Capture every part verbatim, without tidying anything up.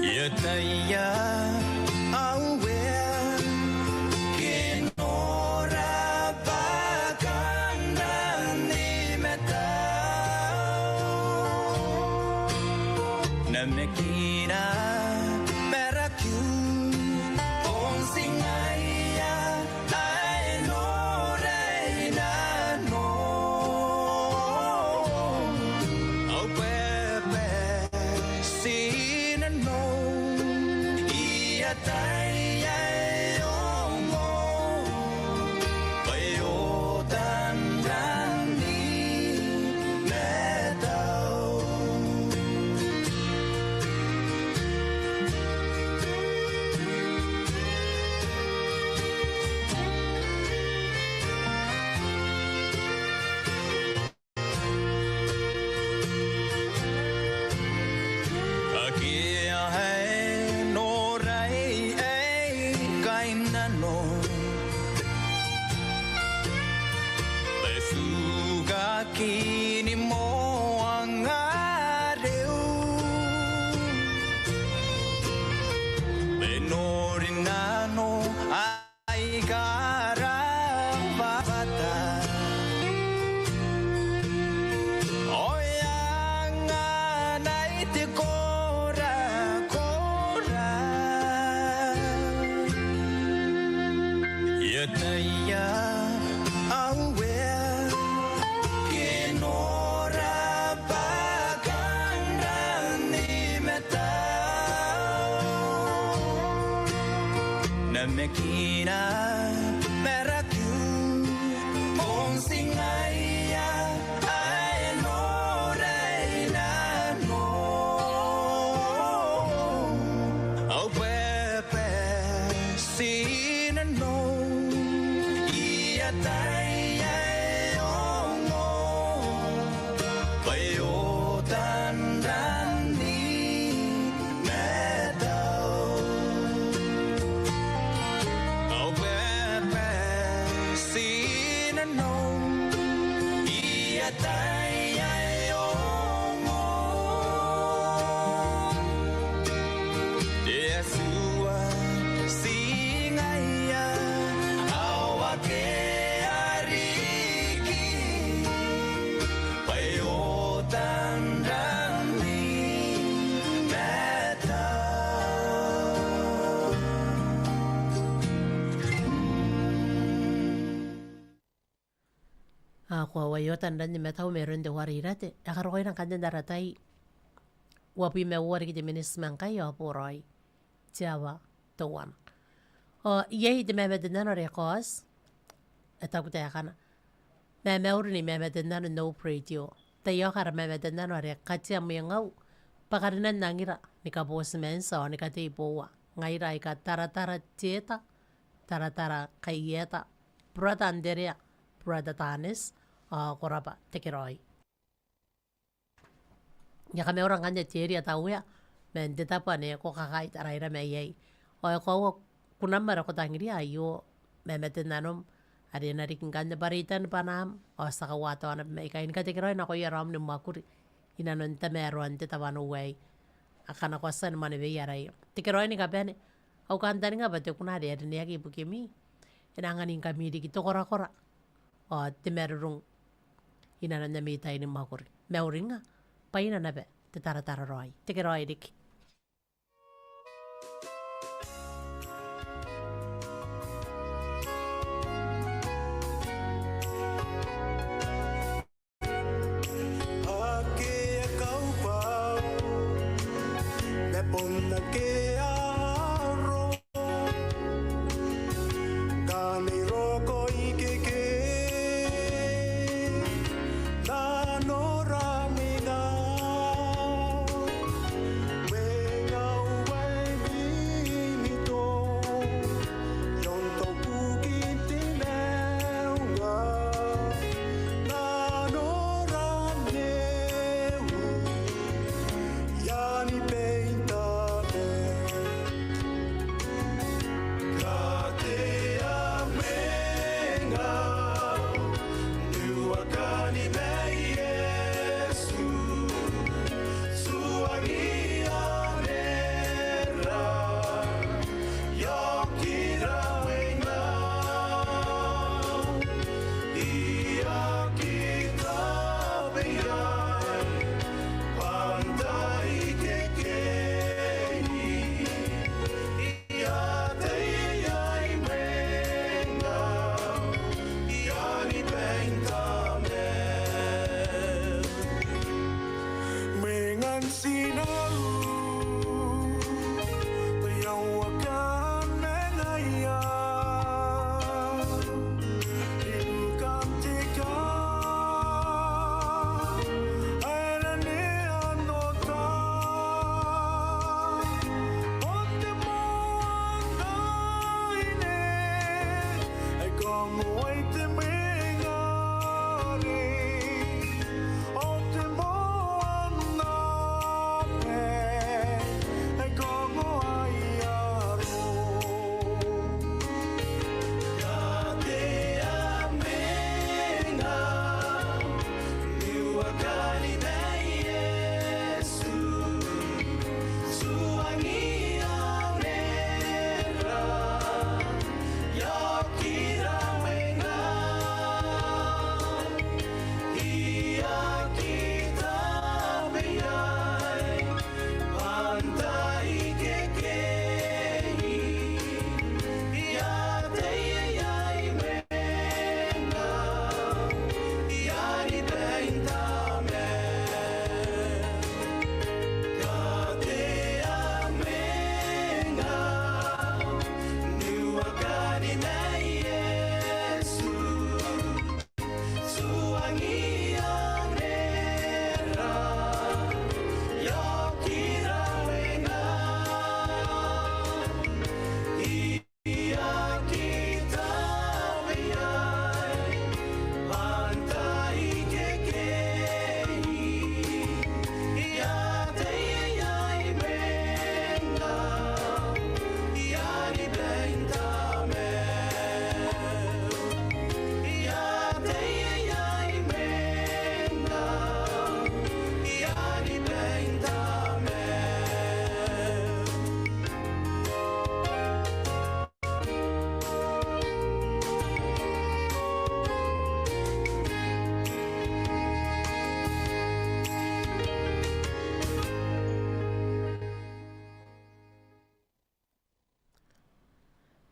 Ataia au Uea, ke nora bwa kanga N na matau. Namakina marakiu, bon ti ngaia ae norai nanou. Ao bwebwe ti nanou, I ataia e ongo, bwa e otan rami matau. Akea ae norai ae kainnano, e tukaki ni moangareu, e nori nano aika a rawawata. Ao e anganai te korakora. I ataia au Uea, ke nora bwa kanga N na matau. Namakina marakiu, bon ti ngaia ae norai nanou. Ao bwebwe ti nanou, I ataia e ongo, bwa e otan rami matau. Ao bwebwe ti nanou, I ataia e ongo, te Atua, ti ngaia, ao akea riki, bwa e otan rami matau. A koaua, e otan rami matau mairoun teuare irate. E karokoira ngkanne n ara tai. Uabwi ma uoua riki te miniti ma ngkai ao boraoi te aoa teuana. Ao iai te mamaten nano are e kaoti, e taku taekana: Mamauri ni mamaten nano n Hope Radio. Taiaoka ara mamaten nano are katea mwengau bwa karinan angira ni kabotimanti ao ni katei booa ngaira aika taratara te eta, taratara Kaieta, Burata Anderea, Burata Taneti, ao ko rabwa, tekeraoi. I a kamaura ngkanne te area, te Uea, man te tabo ane ko kakaitaraira mai iai. Ao e koaua kunam are ko tangiria aio, mamaten nanom, are e na riki ngkanne bwa reitan bwanaam, ao ti a kaua taona mai ikai ni katekeraoi nakoia raom ni mwakuri inanon tamaroan te tawanou aei, akana ko a tia ni mwaneweia araia. Tekeraoi ni kabane, au kantaninga bwa te kuna are e rineaki ibukimi e na anganingkami riki te korakora ao te marurung inanon ami tai ni mwakuri. Mauringa, bwaina naba te taratara raoi. Tekeraoi riki. Akea kaubwau, ma bon akea aaro, ngkana e roko ikekei nanora mwengau, mwengau ae mimito i aon taubukin te maunga. Nanora neu, i aani bain Tamara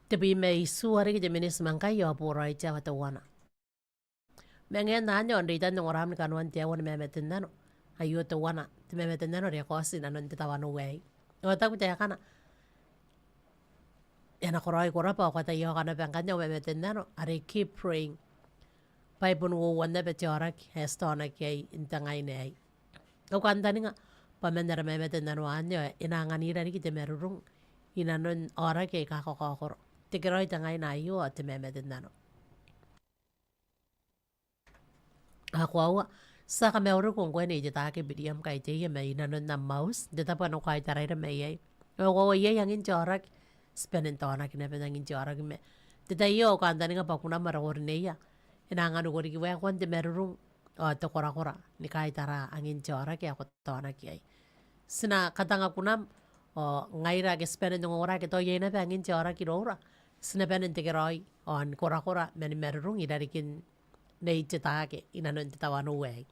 Tebwi ma itiua riki te miniti ma ngkai ao e boraoi te aoa teuana. Ma ngaia anne ao n reitan ongoraam ni kanoan te aoa ni mamate n nano. Aio teuana te mamate n nano are e kaoti inanon te tawanou aei. Ao e taku taekana, e a nakoraoi ko rabwa, ao ko ataia ao ko na bane ngkanne n mamate n nano, are keep praying. Bwa e bon uoua naba te aoraki ae ti taonaki iai n te ngaina aei. Au kantaninga bwa man ara mamate n nano anne ao e na anganira riki te marurung inanon aoraki aika kakaokoro. Tekeraoi te ngaina aio ao te mamate n nano. A koaua, ti a kamauriko ngkoe Nei Tetake Biriam Kaiteia mai nanon am auti, n te tabo are ko kaitaraira mai iai. Ao koaua iai angin te aoraki, ti bane n taonaki naba n angin te aoraki ma n te tai aio au kantaninga bwa kunam are ko rineia e na anganiko riki waekoan te marurung ao te korakora ni kaitara angin te aoraki ae ko taonaki iai. Ti na katanga kunam, ao ngaira ake ti bane n ongongora ake tao iai naba angin te aoraki iroura, ti na bane n tekeraoi ao ni korakora ma ni marurung i rarikin Nei Tetake inanon te tawanou aei.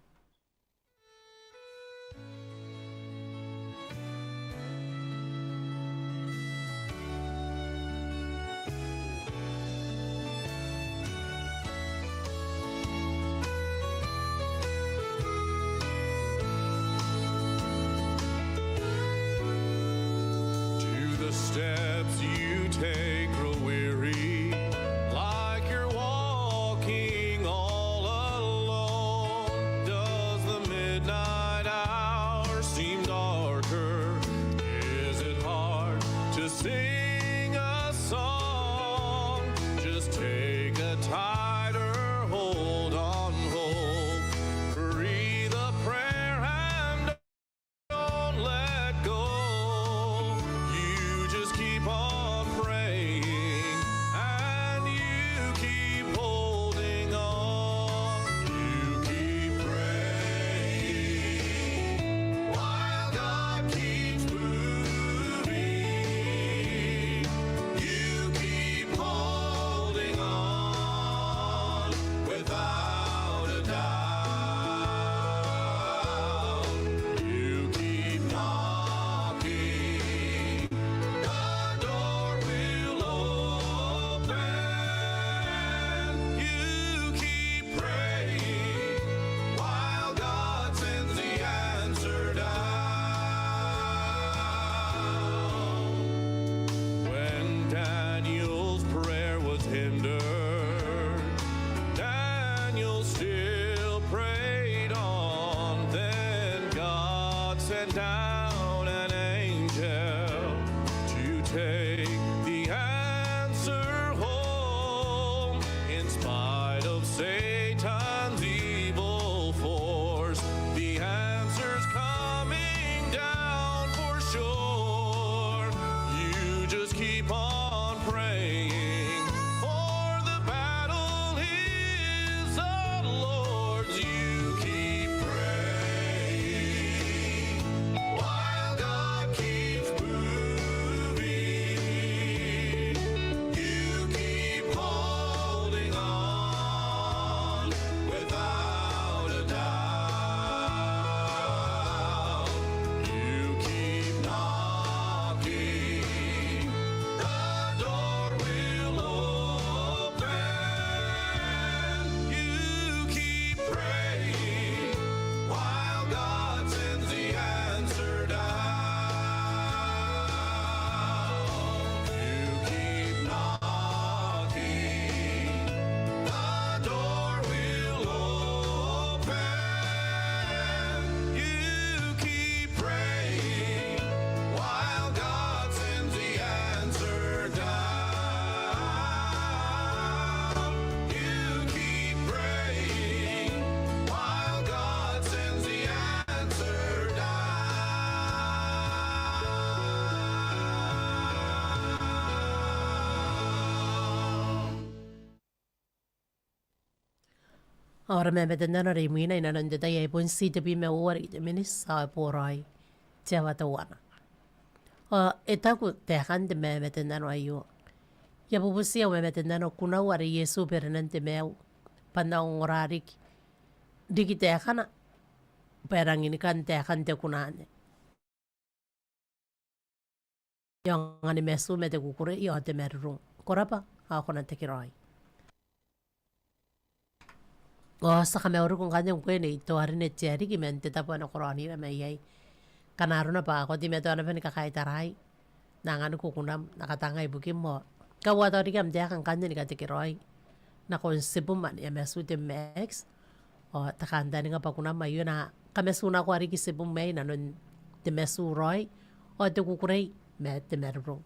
Do the steps you take grow weary, like you're walking all alone? Does the midnight hour seem darker? Is it hard to sing a song? Just take a tighter hold on hope. Breathe a prayer and don't let go. You just keep on praying and you keep holding on. You keep praying while God keeps moving. You keep holding on without a doubt. You keep knocking, the door will open. You keep praying while God sends the answer down. When Daniel's prayer was hindered, Daniel still prayed on. Then God sent down an angel to take the answer home. In spite of Satan's evil force, the answer's coming down for sure. You just keep on praying, for the battle is the Lord's. You keep praying while God keeps moving. You keep holding on without a doubt. You keep knocking, the door will open. You keep praying while God sends the answer down. You keep knocking, the door will open. You keep praying while God sends the answer down. You keep praying while God sends the answer down. Ao ara mamate n nano are imwina inanon te tai aei bon ti tebwi ma uoua riki te miniti, ao e boraoi te aoa teuana. Ao e taku taekan te mamate n nano aio: I a bubuti au mamate n nano, kunau are Iesu berenan te maiu, bwa N na ongora riki, riki taekana, bwa e rangi ni kan taekan te kuna anne. Ao ngkanne matu ma te kukurei ao te marurung. Ko rabwa, ao ko na tekeraoi. Ao ti a kamauriko ngkanne ngkoe Nei Toarine Teariki man te tabo ae ko raonira mai iai. Ngkana arona bwa ko teimatoa naba ni kakaitaraai, N na anganiko kunam, N na katanga ibukim ao kauataorikiam te aeka ngkanne ni katekeraoi nakon tibum ane e a matu te mask. Ao te kantaninga bwa kunam aio e na kamatu nako riki tibum aei inanon te matu raoi ao te kukurei ma te marurung.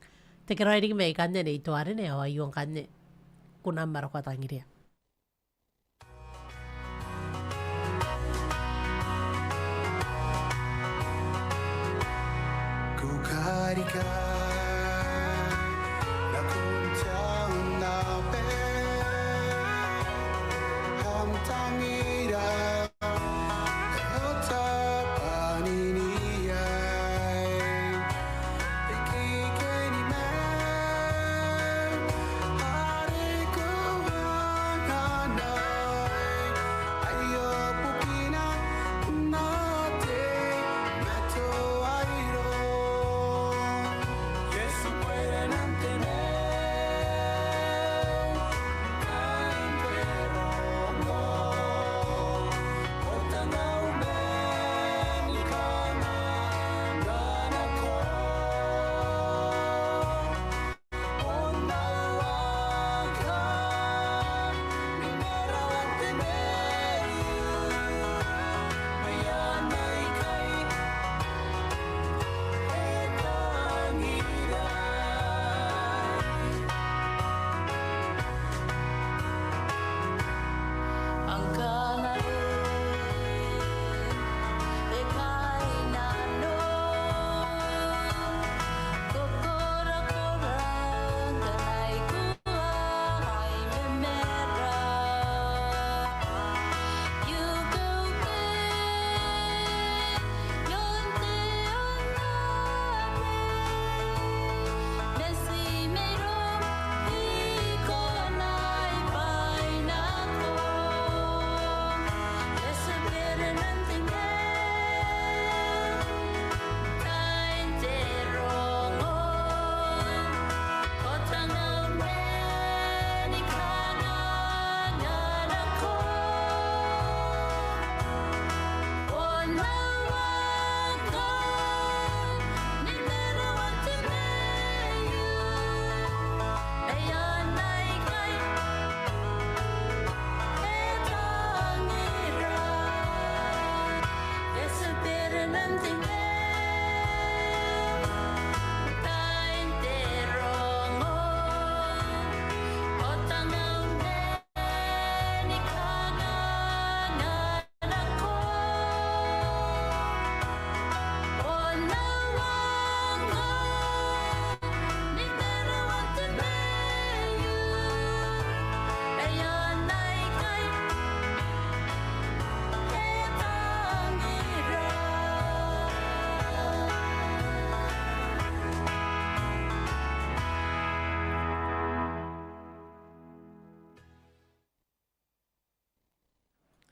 Tekeraoi riki mai ikanne Nei Toarine, ao aio ngkanne kunam are ko a tangiria.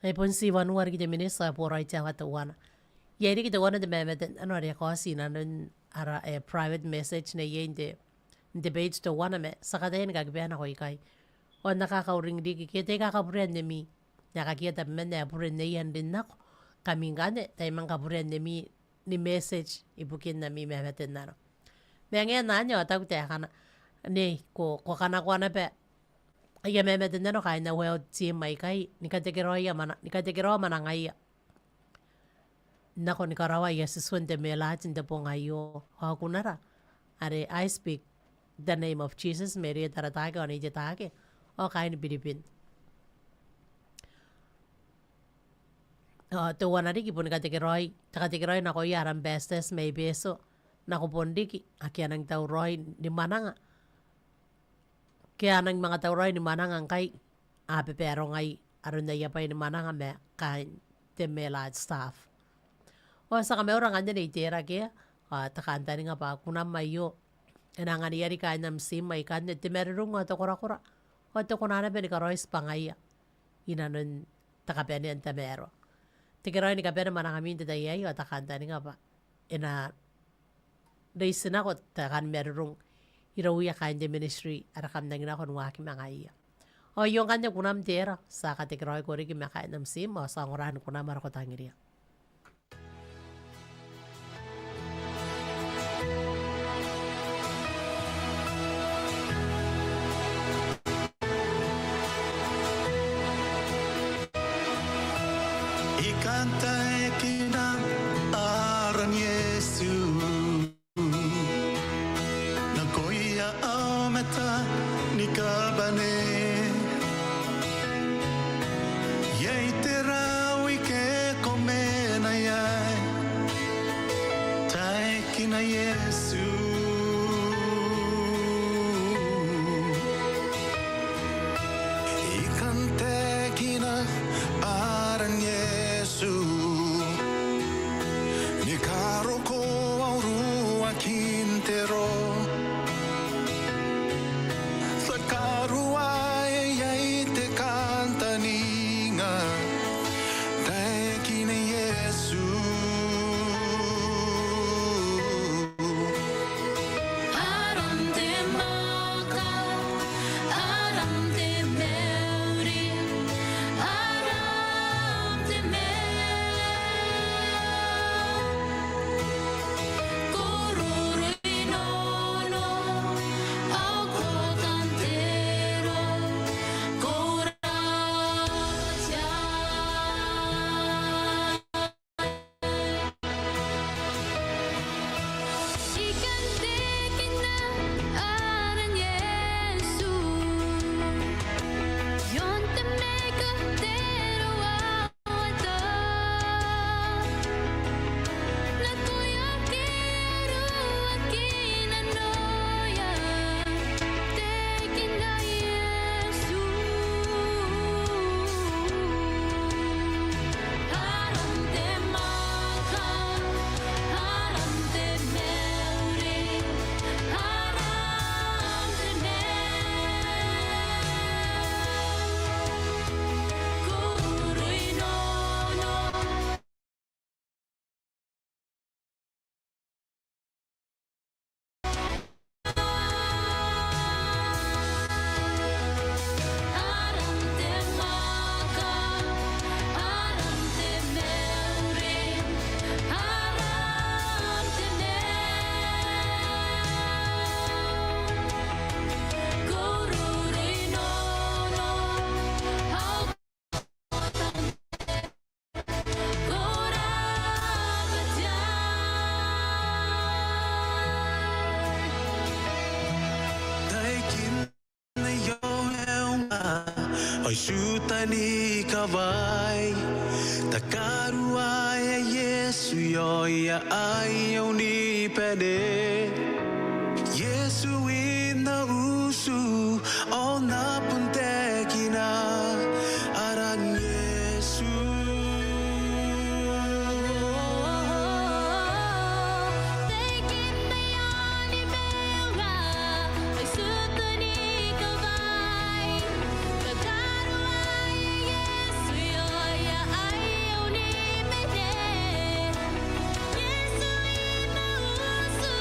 E bon ti wanua riki te miniti ae boraoi te aoa teuana. Iai riki teuana te mamatenano are e kaoti inanon ara, e, private message neiei n te, n te page teuana ma ti a kataia ni kakiba nako ikai. Ao N na kakauring riki ke tai aika a kaburea nemi. N na kakia tabeman ae bure neiei n rin nako. Kami ngkanne, tai manga kaburea nemi ni message ibukin ami mamatenano. Ma ngaia anne ao tao taekana. Nei, ko, ko kanakoa naba aia mamatenano kaain au health team aikai, ni katekeraoia mwana, ni katekeraoa mwanangaia nako ni karaoa aia titun te melati n te bong aio. Ao kunara, are I speak the name of Jesus, Maria Taratake ao Nei Tetake ao kaain Biribin. Ao teuana riki bon katekeraoi, te katekeraoi nakoia ara ambassadors mai Betio, nako bon riki ake a nang tauraoi ni mwananga ke a nang manga tauraoi ni mwananga ngkai a babarongai aron aia bwai ni mwananga ma kaain te melati staff. Ao ti a kamaura ngkanne Nei Terakea, ao te kantaninga bwa kunam aio e na anganiia riki kaain am team aikanne te marurung ao te korakora ao te kona naba ni karaoi tibwangaia inanon te kabanea n tamaroa. Tekeraoi ni kabane mwanangami n te tai aei ao te kantaninga bwa e na reitinako te kan marurung irouia kaain te ministry are kam nangi nako n waaki ma ngaiia. Ao aio ngkanne kunam te Era, ti a katekeraoiko riki ma kaain am tiim, ao ti a ongora ni kunam are ko tangiria. I kan taekina aran Iesu nakoia aomata ni kabane. Iai te rawa ike ko mena iai, taekina Iesu. I kan taekina aran Iesu ni karokoa uruakin te roo. Takaruaea iai te kantaninga, taekina Iesu. Aran te mwaaka, aran te mauri, aran te maiu. Ko roro i nono, ao ko tanteroa, ko rabwatia. I kan taekina aran Iesu, i aon te maiu, te rawawata. Nakoia ake a ruaki nanoia, taekina Iesu. Aran te mwaaka, aran te mauri, aran te maiu. Ko roro i nono. Taekina iaon aonnaba ao itiutan ikawai. Takaruaea Iesu i aoia aia unibane. Iesu i na utu ao N na bon taekina aran Iesu. Taekina iaon aonnaba ao itiutan ikawai. Takaruaea Iesu i aoia aia unibane. Iesu i na utu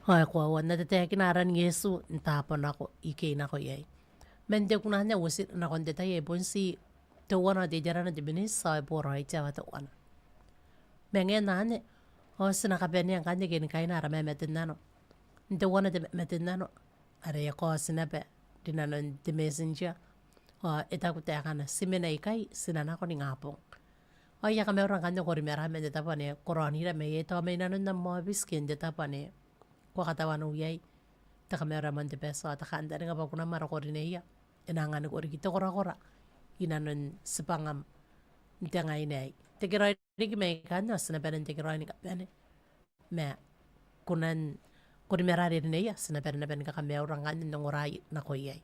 Ao e koaua n na tataekina aran Iesu n taabo nako ikei nako iai. Man te kuna anne uotin nakon te tai ae bon ti teuana ao te iterana te miniti ao e boraoi te aoa teuana. Ma ngae n anne, ao ti na kabanea ngkanne ke ni kaina ara mamate n nano. N teuana te mamate n nano are e kaoti naba rinanon te messenger. Ao e taku taekana, ti mena ikai, ti na nako ningabong. Ao I a kamaura ngkanne korimara man te tabo ane ko raonira mai iai, tao mai nanon am aobiti ke n te tabo ane ko a katawanou iai. Te kamaura moan te bati ao te kantaninga bwa kunam ara korineia e na anganiko riki te korakora inanon tibwangam n te ngaina aei. Tekeraoi riki mai ikanne ao ti na bane n tekeraoi ni kabane. Ma ko nang korimara rineia, ti na bane naba ni kakamaura ngkanne n ongora nako iai.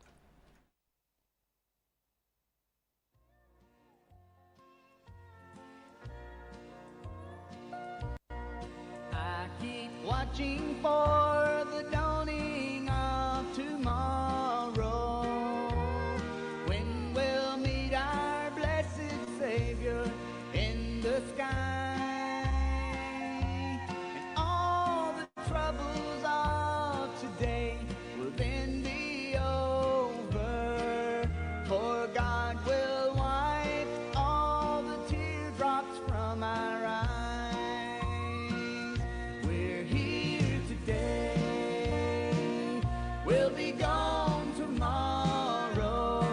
I keep watching for the dawning of tomorrow, when we'll meet our blessed Savior in the sky. And all the troubles of today will then be over, for God will wipe all the teardrops from our eyes. We're here today, we'll be gone tomorrow,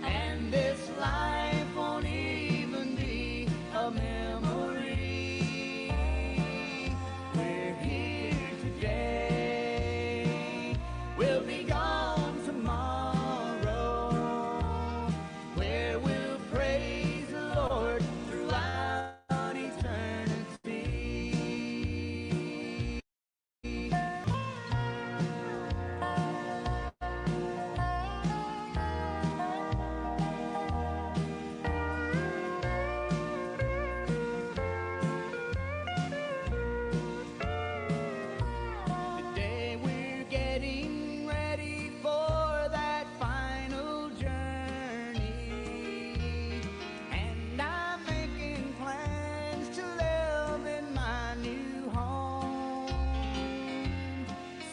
and this life won't even be a memory. We're here today, we'll be gone tomorrow, where we'll praise the Lord throughout eternity. Today we're getting ready for that final journey, and I'm making plans to live in my new home.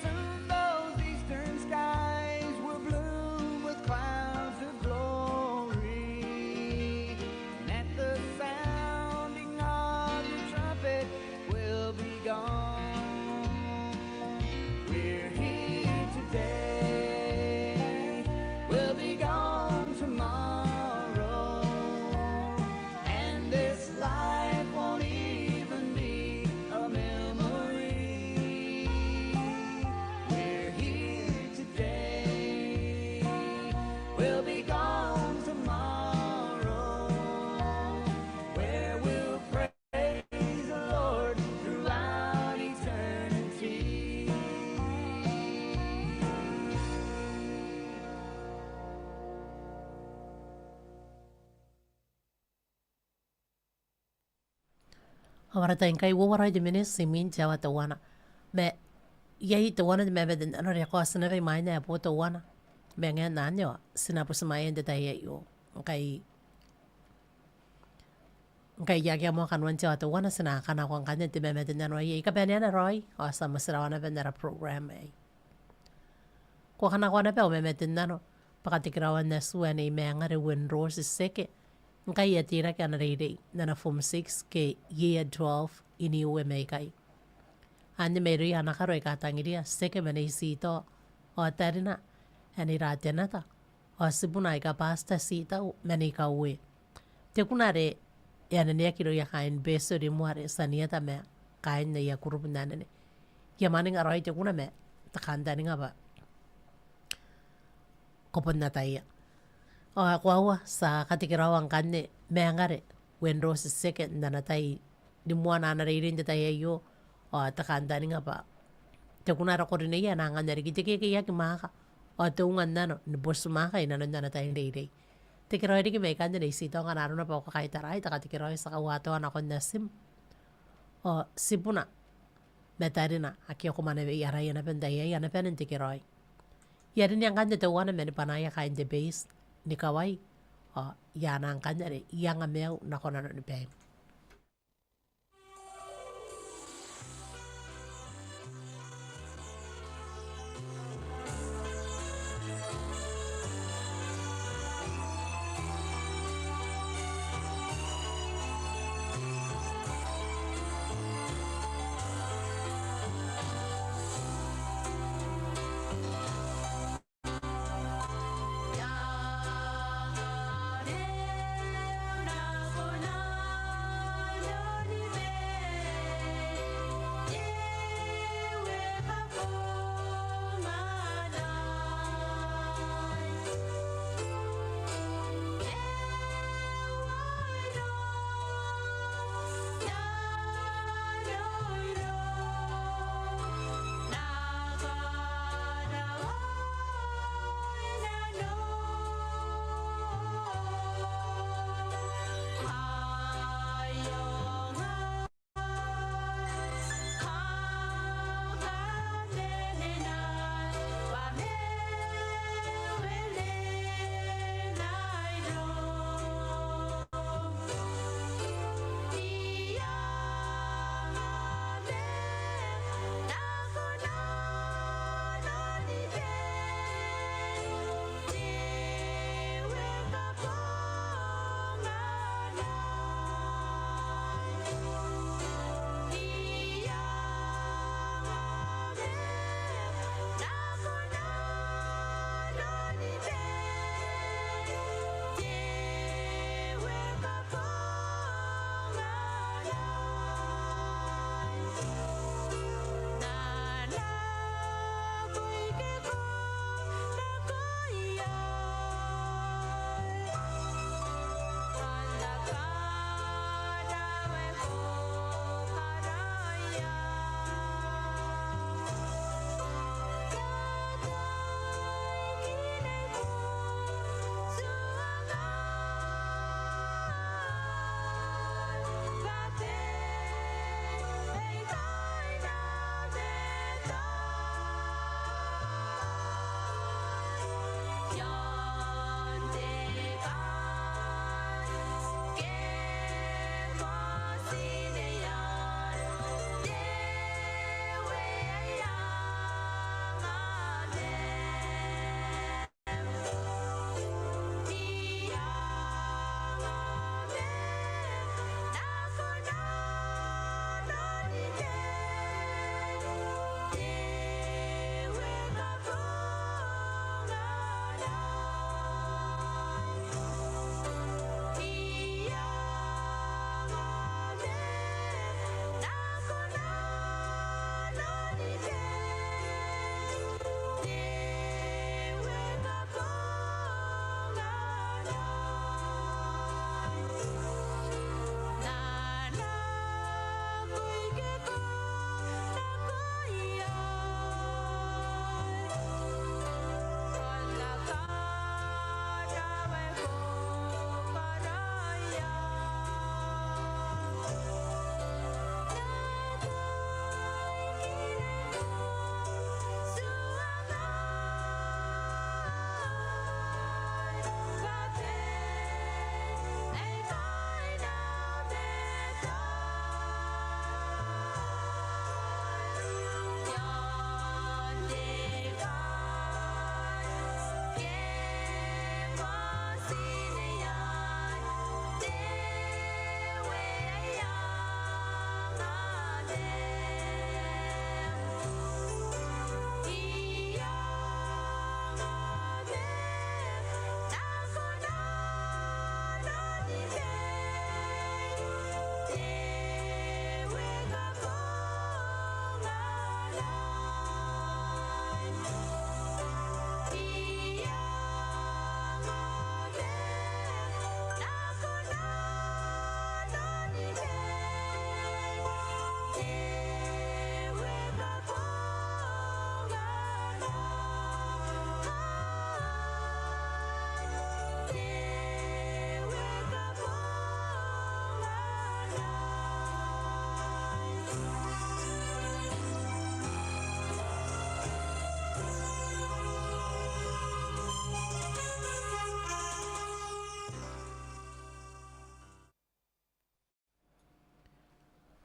Soon those eastern skies will bloom with clouds of glory, and at the sounding of the trumpet, we'll be gone. We're here today, we'll be gone tomorrow, and this life won't even be a memory. We're here today, we'll be gone tomorrow, where we'll praise the Lord throughout eternity. Ao ara tai ngkai uoua raoi te miniti imwin te aoa teuana. Ma iai teuana te mamate n nano are e kaoti naba imwaina ae bo teuana. Ma ngae n anne ao ti na butimwaea n te tai aio. Ngkai, ngkai akea moa kanoan te aoa teuana ti na kanakoa ngkanne te mamate n nano aei. I kabaneana raoi ao ti a motirawa naba n ara program aei. Ko a kanakoa naba au mamate n nano bwa katekeraoan natiu ae Nei Mangare Wenrosi Teke, ngkai e a teirake ana reirei n ana Form six ke Year twelve i Niue maikai. Anne mairouia ana karo aika tangiria Teke ma Nei Titao, ao tarina ae Nei Ratenata, ao tibuna aika Pastor Titau ma Nei Kaue. Te kuna are e ananeaki irouia kaain Betio Rimwa are Tanieta ma kaain aia kurubu n anene. I a mwaninga raoi te kuna ma te kantaninga bwa ko bon ataia. Ao e koaua ti a katekeraoa ngkanne Mangare Wenrosi Teke n ana tai ni moana ana reirei n te tai aio, ao te kantaninga bwa te kuna are ko rineia e na anganna riki te kekeiaki mwaaka ao te unga n nano ni botimwaaka i nanon ana tai n reirei. Tekeraoi riki mai ikanne Nei Titao ngkana arona bwa ko kakaitaraai, te katekeraoi ti a kauatoa nakon natim. Ao tibuna ma tarina ake ko mwanewea araia naba n tai aei, a na bane n tekeraoi. I a rinea ngkanne teuana mani bwanaia kaain te base ni kawai, ao I a anaa ngkanne are I anga maiu nako nanoni baim.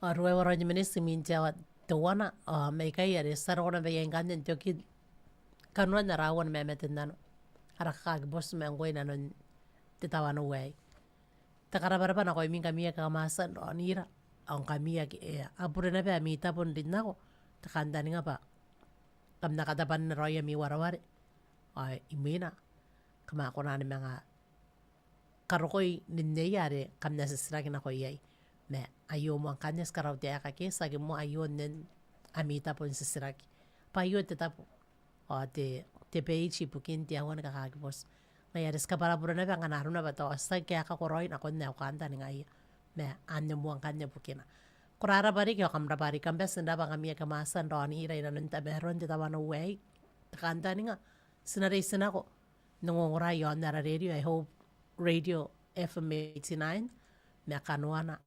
Ao ruaiwa raoi te miniti imwin te aoa teuana, ao mai ikai are ti a roko naba iai ngkanne n te oki kanoan ara aua ni mamate n nano, ara kakaki boti ma ngkoe inanon te tawanou aei. Te karabwarabwa nakoimi ngkami ake kam a tia n raonira, ao ngkami ake e a bure naba ami tabo n rin nako, te kantaninga bwa kam na katabwanna raoi ami wareware. Ao imwina kam a kona ni manga karokoi n nneia are kam na titiraki nako iai. Ma aio moa ngkanne ti karaua te aeka ke ti aki moa aio nnen ami tabo n titiraki. Bwa aio te tabo ao te, te page ibukin te aua ni kakaki boti. Ngaia are ti kabwarabure naba ngkana arona bwa tao ti aki kaeka raoi nakon au kantaninga aei. Ma anne moa ngkanne bukina. Ko rarabwa riki ao kam rabwa riki, kam bati n rabwa ngkami ake kam a tia n raonira inanon tamaroan te tawanou aei. Te kantaninga, ti na reitinako n ongongora iaon ara radio, I hope Radio F M eighty-nine ma kanoana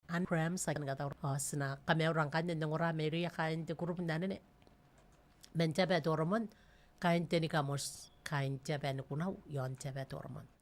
Anne Graham, ti a kan katauraoi. Ao ti na kamaura ngkanne n ongora mairouia kaain te group n anene man te aba ae Toromon, kaain te Nikamoti, kaain te aba ni Kunau iaon te aba ae Toromon.